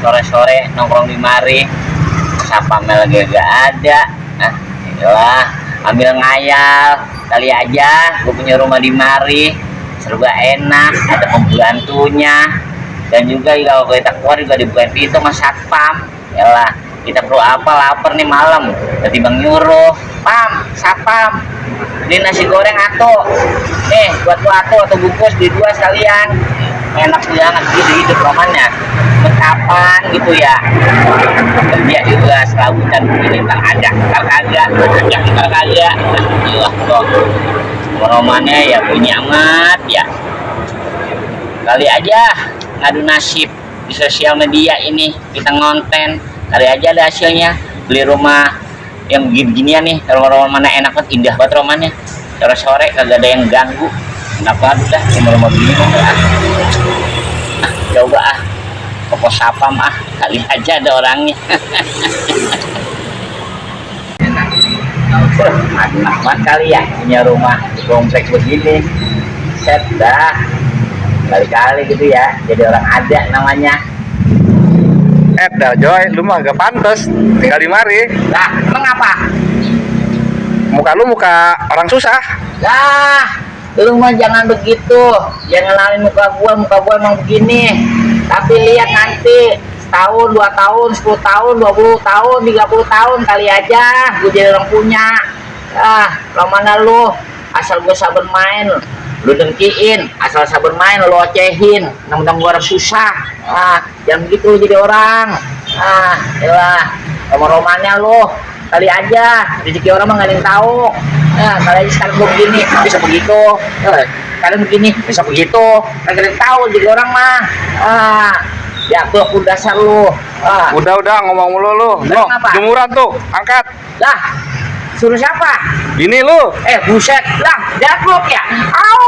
sore-sore nongkrong di mari, sapamnya lagi gak ada. Nah, inilah ambil ngayal kali aja gue punya rumah di mari, serba enak, ada pembantunya, dan juga kalau kita keluar juga dibukain pintu sama satpam. Yalah, kita perlu apa, lapar nih malam, ketimbang nyuruh pam satpam ini nasi goreng nih buat lu atau bungkus di dua sekalian, enak banget gitu hidup romannya. Kapan gitu ya kerja juga serabutan begini, ntar ada ntar kagak kok romannya ya punya amat ya. Kali aja ngadu nasib di sosial media ini, kita ngonten kali aja ada hasilnya. Beli rumah yang begini-beginian nih, rumah mana enak banget, indah banget romannya, sore-sore kagak ada yang ganggu, enak banget dah rumah begini mah. Coba ke pos sapam kali aja ada orangnya. Enak banget kali ya punya rumah kompleks begini, set dah kali-kali gitu ya, jadi orang ada namanya. Dah Joy, lu mah gak pantes tinggal di mari. Lah, emang apa? Muka lu muka orang susah. Lah, lu mah jangan begitu, jangan kenalin muka gua emang begini. Tapi lihat nanti setahun, 2 tahun, 10 tahun, 20 tahun, 30 tahun kali aja gue jadi orang punya. Lo mana lu? Asal gue sabar main, lu dengkiin. Asal sabar main, lu ocehin. Nang-nang gue orang susah. Jangan begitu jadi orang. Yalah, romannya lu kali aja rezeki orang mah gak ada yang tahu. Kali aja sekarang gue begini, bisa begitu. Kalian begini, bisa begitu. Kagak ada yang tahu jadi orang mah. Ya tuh aku dasar lu. Udah ngomong mulu lu. No, jemuran tuh, angkat. Lah, suruh siapa? Gini lu. Buset. Lah, jablok ya. Au.